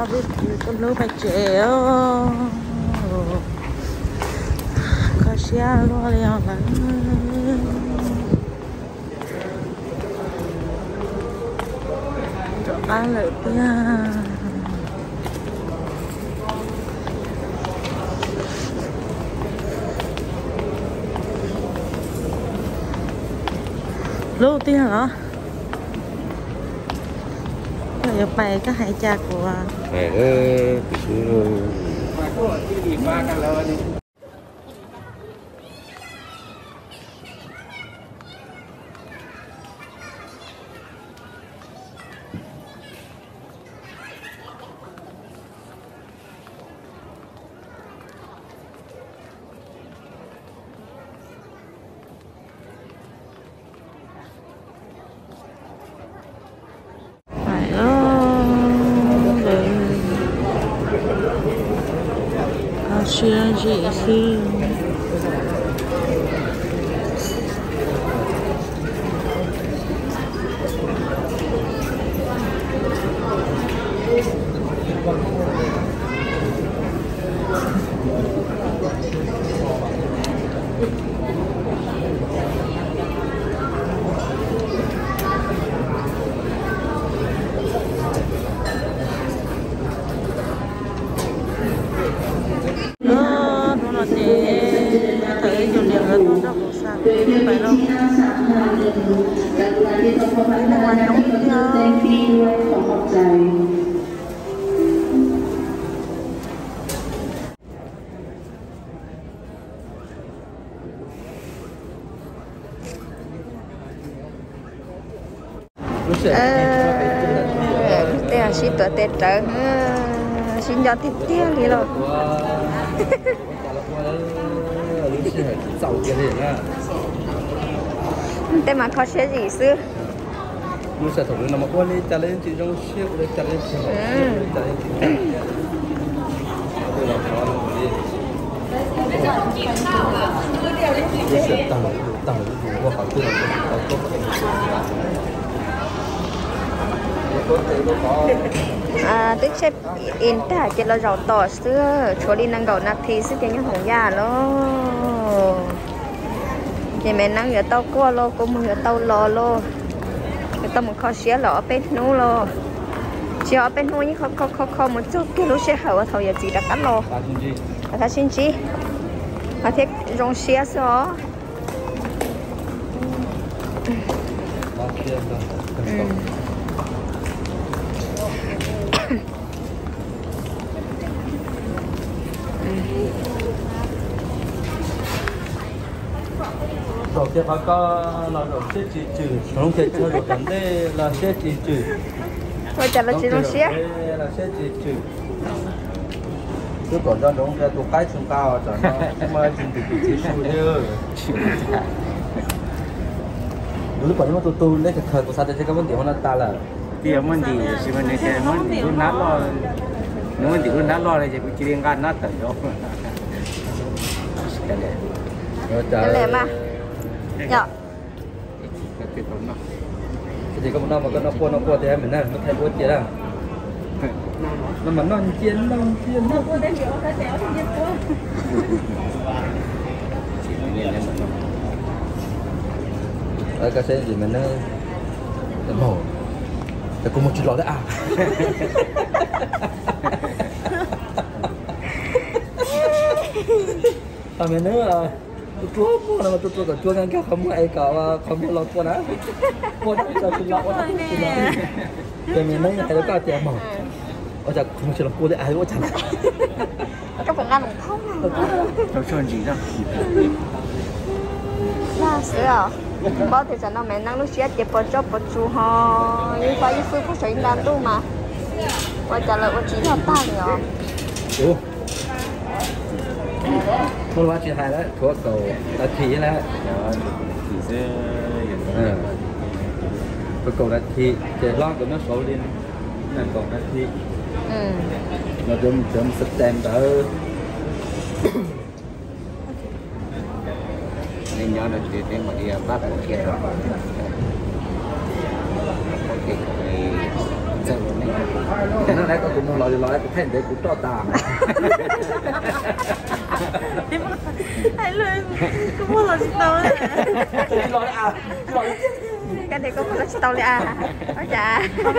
Vim kuv tus hlub pais tsev, kho siab luaj li os lawm. Rov qab lawm tiag. Hlub tiag los? Koj yuav pais koj hais cas kuv? Hais los, kho siab zim xwb. Hnub no ces thaum ib nyuag niam lawv tuaj nrog kuv xa peb pais lauj. Peb neeg mas coob tiag. Lub sij hawm tej sib tuav tes rawv, sib nco tiag tiag li los. Tej mas kho siab zim xwb. Lub sij hawm thaum no mas ua li cas los yeej tsis zoo siab, ua li cas los yeej tsis haum siab, ua li cas los yeej tsis zoo siab. Lub sij hawm tag, tag ua qhov twg los tau tuaj. Twb tsheb in tag ces los zaum tom xwb, tshuav li nees nkaum nas this xwb ces nyob hoom yaj lauj. Ces me neeb yuav tau quaj lauj, kua muag yuav tau los lauj. Yuav tau mus kho siab los ob peb hnub lauj. Tsis yog ob peb hnub, yeej kho kho kho kho mus txog kiag lub sij hawm uas thaum yawm txiv rov qab los. Thov sib ntsib, ho thiaj zoo siab xwb os. Zaum kiag qhov ko los zaum siab tsis tswm, zaum kiag txog zaum tom ntej los siab tsis tswm. Ua cas los tsis zoo siab? Los siab tsis tswm. Twb kom nco ntsoov tias tus qaib tsis nqa os, tsam no muaj tsis ntim tus txiv su thiab. Kuv twb pom neb muab tu tu neb khaws khaws, kuv xav tias ntshe koj muab ntim hauv no tas lawm. Tias muab ntim, tiam sis mas nws tias muab ntim lub hnab loj, nws muab ntim lub hnab loj li ces kuv cia li nqa hnab tawm nrov. Ces koj mus noj mas koj noj quaj noj quaj tiag, me neeb, muab thaij duab cia na. No mas noj ncia noj ncia noj. Koj saib ntsis me neeb, ces kuv mus tsis los thiab a. Me neeb, tus ruaj muaj no mas tus ruaj kom cuab nkag nkag qhov muag es kom qhov muag los quaj na. Quaj dab tsi los ua dab tsi los. Ces me neeb hais rau koj tias mas, ua cas kuv mus tsis los quaj thiab a, ua cas na. Laj xwb os. Paub tias tsam no me neeb lub siab ces puas tsob puas tsu ho ib fab ib fwb puag saum ib nta ntuj mas ua cas lawv ua tsis yog tag li os. Muaj lub tsis hais lawm, thuav kaum nas this lawm. Thuav kaum nas this ces hlob nkawd muab saud li nees nkaum nas this. Los cov xav tes ntawd. Nej nyob no ces peb mam li pab pom kiag, pom kiag li. Txawm los ne, no lawv kom kuv mus los los kuv thaij ntev kuv roj tas. Hais lus kuv muaj los tsis tau. Koj tias koj muaj los tsis tau li a. Ua cas? Koj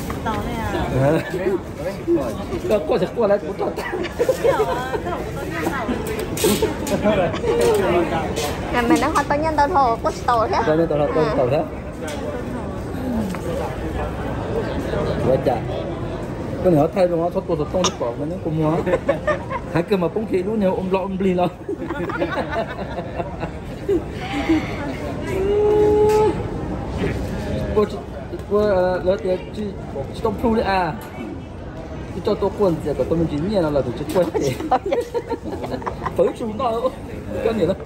tsis tau li a. Koj quaj tsis quaj lawv kuv roj tas. Mas neb ho tau nyiaj ntau dhau quaj tsis tau thiab. Tau nyiaj ntau dhau quaj tsis tau thiab. Ua cas koj niam ho thaij zoo txhob tua xov tooj twb pom mas neb kua muag. Hais kawg mas poob kiag ib lub niag ua nplo ua nplig los. Ua lawv tias tsis tau plhu li a. Twb coj tuaj quaj ntxias kom tau me ntsis nyiaj no los tseem tsis quaj ces. Fawv su noj koj niam.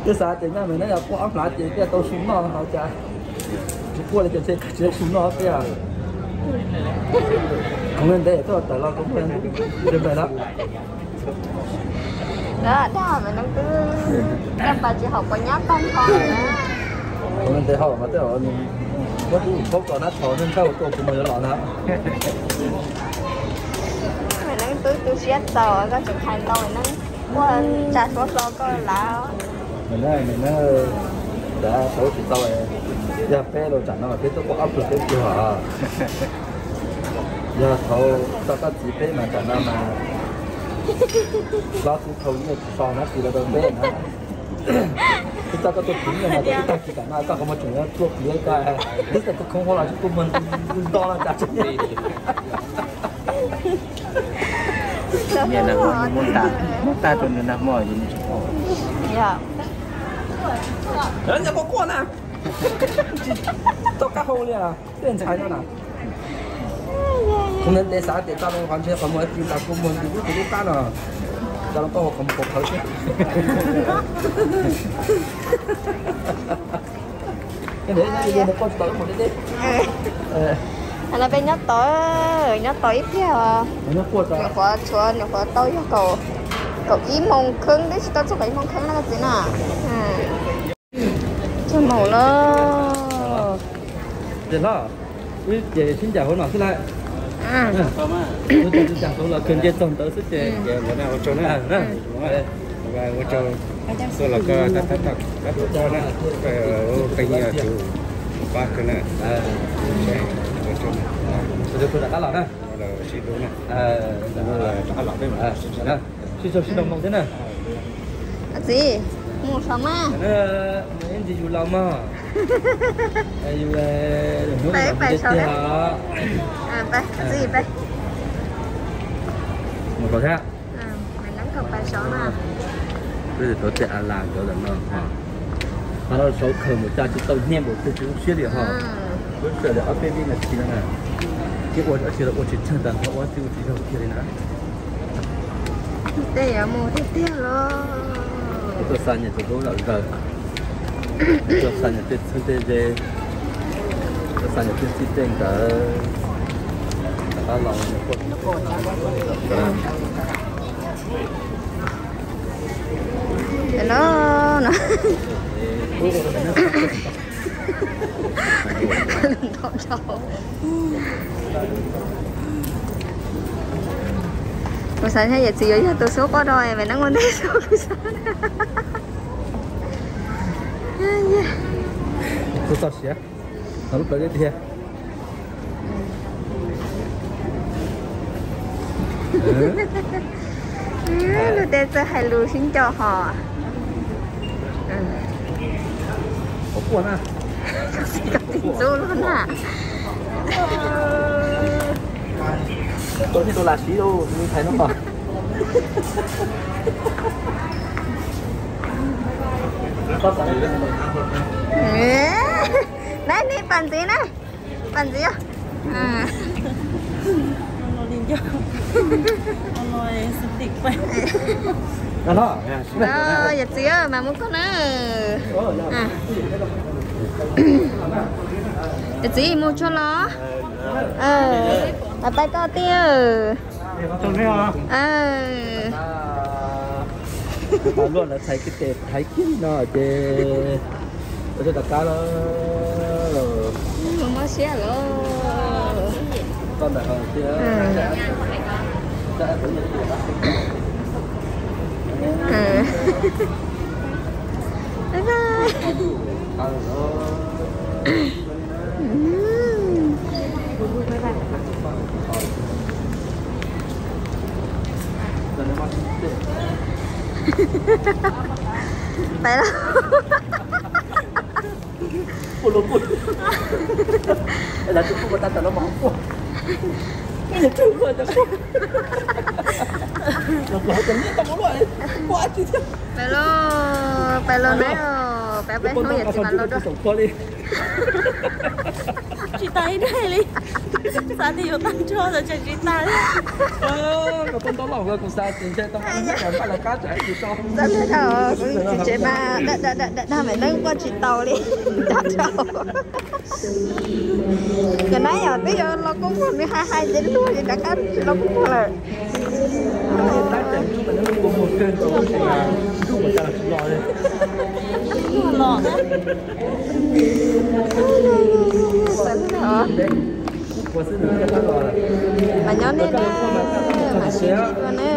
Twb xav tias nyob me neb yog quaj ob hlav ces thiaj tau su noj ho cas tsis quaj li ces ntshe tsis su noj thiab. Khoov ntev tuaj tawm los kuv muaj ntev lawm. Dab me neeb twb caj pas tsis haum puas nyab tag nrho na. Khoov ntev haum mas tej zaum nws muab tub paub tso nab thov neb ntsaj ua tuaj kuv mas yuav los na. Me neeb twb tu siab txaus koj tseem hais ntau me neeb quaj tsa suab hlo koj lav. Nws na, nws na, cas tau tsis tau, yog peb los tsam no mas peb tuaj quaj ob plhws peb plhws hos. Yog thaum txog koj txiv peb mas tsam no mas hlob txiv thaum ib tsis so na tsis los rau peb na. Twb txog koj tuaj txiv no mas tag kis tsam no koj qhov muag tseem yuav tuaj pliav koj, twb txog tus khoov hauv los tsis tuaj muag nto no cas tseem. Niag nag hmo muab tag, muab tag rau nws nag hmo yus tsis pom. Nyob quaj quaj na, tsis tau qab hau li tej ntxhais no na. Kuv ntev xav tias koj qhov ntshe qhov muag tsis tas kuv muag ntus lub tus lub qab no. Koj los koj ua qhov muag qhov qhawv xwb. Los peb nyob tod, nyob tod ib pliag os. Nyuam qhuav tshuav, nyuam qhuav tau yog kaum ib moos kheeb, twb tsis tau txog kaum ib moos kheeb na koj txiv na. Txog moos lawm. Ces hlob, wb ces sib ncaim hauv no xwb lawm. Tus cas hauv los kawg nce txog ntawd xwb ces. Ua tsaug na, ua tsaug, tuaj los koj tab tom koj tus koj na, koj yeej yog tus pab kawg na. Ua tsaug na, sib hlub na, rov qab los peb mam sib ntsib na. Sib ntsib dua moos thiab na. Txiv, mus saum mas. Ntsis yus laus mog. Yus hnub pais tiag saud. Txiv, pais. Mus saud thiab. Peb tau tej a las nkawd lawm no. Qhov no saud khaws mus tsa tsis tau nyiaj npaum twg tsis zoo siab li ho. Lub sij hawm li ob peb vib nas this no na, twb ua tsis, ua tsis tsheej tag nrho, ua twb ua tsis yog kiag li na. Tej yuav mus tiag tiag los. Tuaj xa nyias tus hlub zom zaws, tuaj xa nyias tej txheeb tej ze, tuaj xa nyias tej txij tej nkawm. Rov qab los. No, no. Kuv xav yog yawm txiv yuav yog tus xub quaj rau me neeb ua ntej xwb kuv xav. Tus txog siav, no lub plawv tiag tiag. Luag tej txawj hais lus sib nco hos. Koj txiv ntxub luag na. Tus lam siv lus ntxhais no. Nab, nej pam ntxiv na. Pam ntxiv. Yawm txiv mas mus koj na. Yawm txiv mus tsuag los. Pais koj tiag. Luaj lawv txhais kiag tes thaiv kiag li no ces ua rau rov qab lawm. Mob siab lawm. Toj ntawm hauv thiab. Bye bye. Pais lauj. Pais lauj, pais lauj na, pais peb hnub yam tsis mam los dua. Tsis tas ib daim li. Xav tias yuav tag nrho los tseem tsis tas li. Txog tsev mas dag dag dag dag Maiv Neeb quaj tsis tau li. Dag dhau. Cov nab yog twb yuav los kua muag nws hais hais ces luag li rov qab tsis los kua muag lawm. Mas nyob nej na, mam sib ntsib dua na.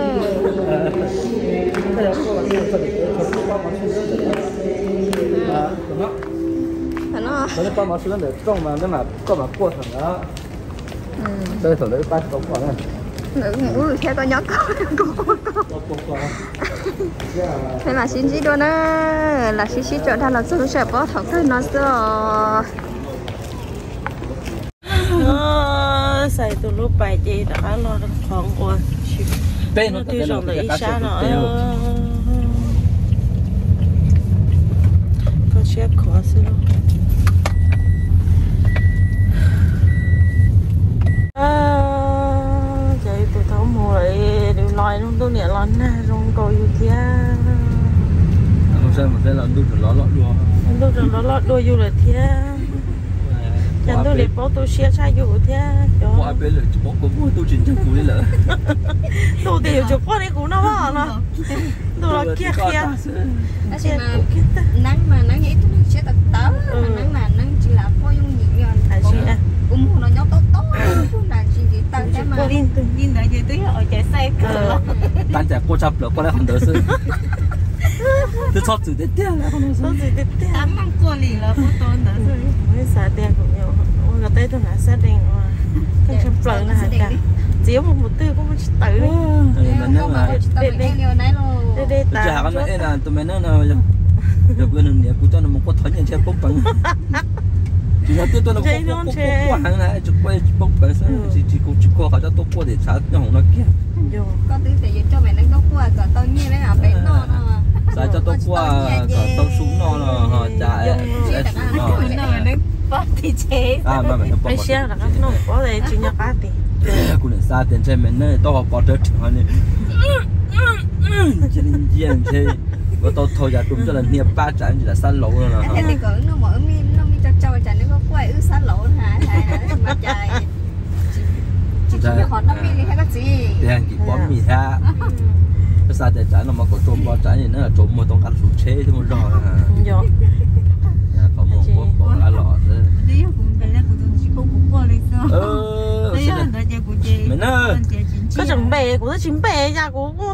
Thaum no, koj mas quaj thaum ntawd, thaum ntawd wb pab tsis tau koj na. Thiab koj nyob koj, kuv quaj koj. Peb mam sib ntsib dua na, lam sib sib tso dag los txog lub sij hawm pob thaum kawg no xwb os. Xais tus lub pais ces rov qab los qhov nqua. Peb no twb zaum ntawm ib sab no. Koj siab khov xwb lauj. Ces tus thaub mus lawm, los lub ntuj niam los nag zoo nkaus yus thiab. Ntuj tseem los loj dua yus lawm thiab. Cas ntuj li paub tu siab tshaj yus thiab. Ntuj tias yuav tsum quaj li kuv no los no. Ntuj los kiag qhia. Neeb mas neeb yog ib tug neeg siab tawv tawv, neeb mas neeb tsis lam quaj yooj yim li. Kuv mus no nyob tob tob nram ntsis ntsis taw thiab mas. Li ntawd ces twb yog ua cas xaij kawg los. Tab cas quaj tshaj plaws quaj li qhov ntawd xwb. Twb txhob txwm tiag tiag li. Tab meeg quaj li lawm quaj tau ntawd xwb. Xav tias kuv yuav ua teb tug hnav xab dees ua tshaj plaws na has tas txiv mus mus twg kuj mus tsis tawm li. Tus me neeb no yog kuv yog nws niam kuv coj nws mus quaj thov nyiaj ntshe poob peev. Tsis yog twb tuaj no quaj quaj heev na, tsis quaj tsis poob peev xwb, tsis kuv tsis kho qhov coj tuaj quaj tim tshav nyob hoom no kiag. Koj twb tias yuav coj me neeb tuaj quaj kom tau nyiaj peb noj no. Xav coj tuaj quaj kom tau su noj no ho cas su no. Peb siab rov qab noj pob tsis nco qab tias. Kuv niam xav tias ntshe me neeb taub hau pov rawv rheev ho li. Ntshe li ncia ntshe yuav tau thau yav tus coj los hnia pab tsam ntsis lam xab laud no. Tias nkim pob mij thiab. Peb xav tias tsam no mas kom tsuas npo tsam nim no tsuas muag tau nqa lub tsheb thiab mus zog. Qhov muag pom dab los xwb. Me na, koj tseem npe, kuv twb tsis npe, yog kuv kuj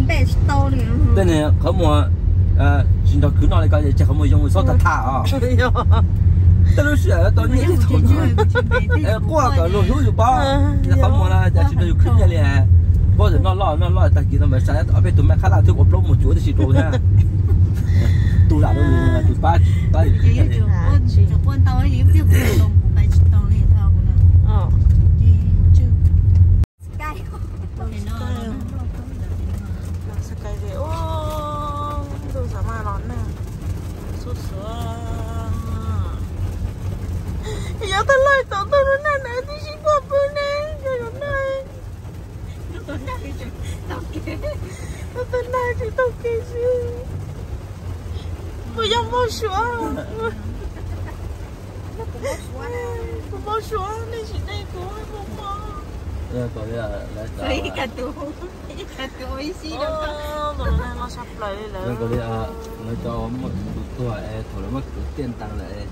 tawm tsis tau. Tej niag qhov muag tsis nrog khwv noj li ko ces qhov muag yoo txhob tham tham os. Tej lub sij hawm tau nyiaj thaum no quaj kom luag hlub yus pob. Qhov muag no cas tsis nrog yus khwv nyiaj li. Pob txawm noj loj noj loj tag kis no mas saib ob peb tus me qhab laj twb ua plaub mus cuav tib si rau thiab. Tu lam rau tus pab pab yus khwv nyiaj li. Ntuj xav mas los nag xuv xuav. Yog tag lawm tau ntuj no nag nag tib si quaj pw ne, yog los nag. Tau nag tsis tau kev xwb. Puas yog muaj suav? Kuv mob suav, nej sim neej kuv mob mob. Ib kas tus, ib kas tus ib xib rau koj. Tus no sab plaws li lawm. Lawv cov tus tuag es thaum lawv muab kwv tiaj ntaas lawm es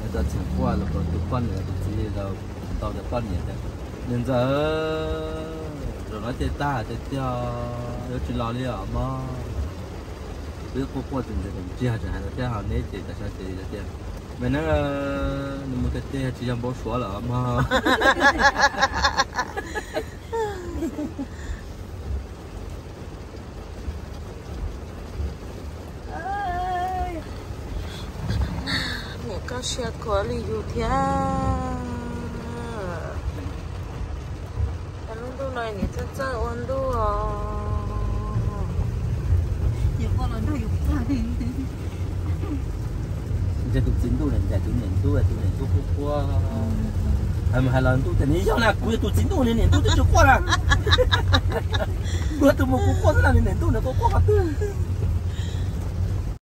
lawv cov txheem quaj los kom tus poj niam tus txiv los ntau cov poj niam tias, niam ntxawm, zaum no ces tag tiag tiag, yuav tsis los li os mog. Twb quaj quaj tus ntxhais tus ntsiag tseem hais no thiab ho neb ces tam sim no ces tias, me neeb, nws mus tiag tiag tsis yog npau suav lawm os mog. Niam koj siab khuav li yus thiab. Lub ntuj no niam txawj txawj ua ntuj os. Ntshe tus txiv ntuj ncaim tus niam ntuj, tus niam ntuj quaj quaj. Hais mus hais los ntuj tias, nws yog na, kuv yog tus txiv ntuj, nws niam ntuj twb tsis quaj na. Kuv yog tus mus kuv quaj xwb na, nws niam ntuj nws quaj quaj qhov twg.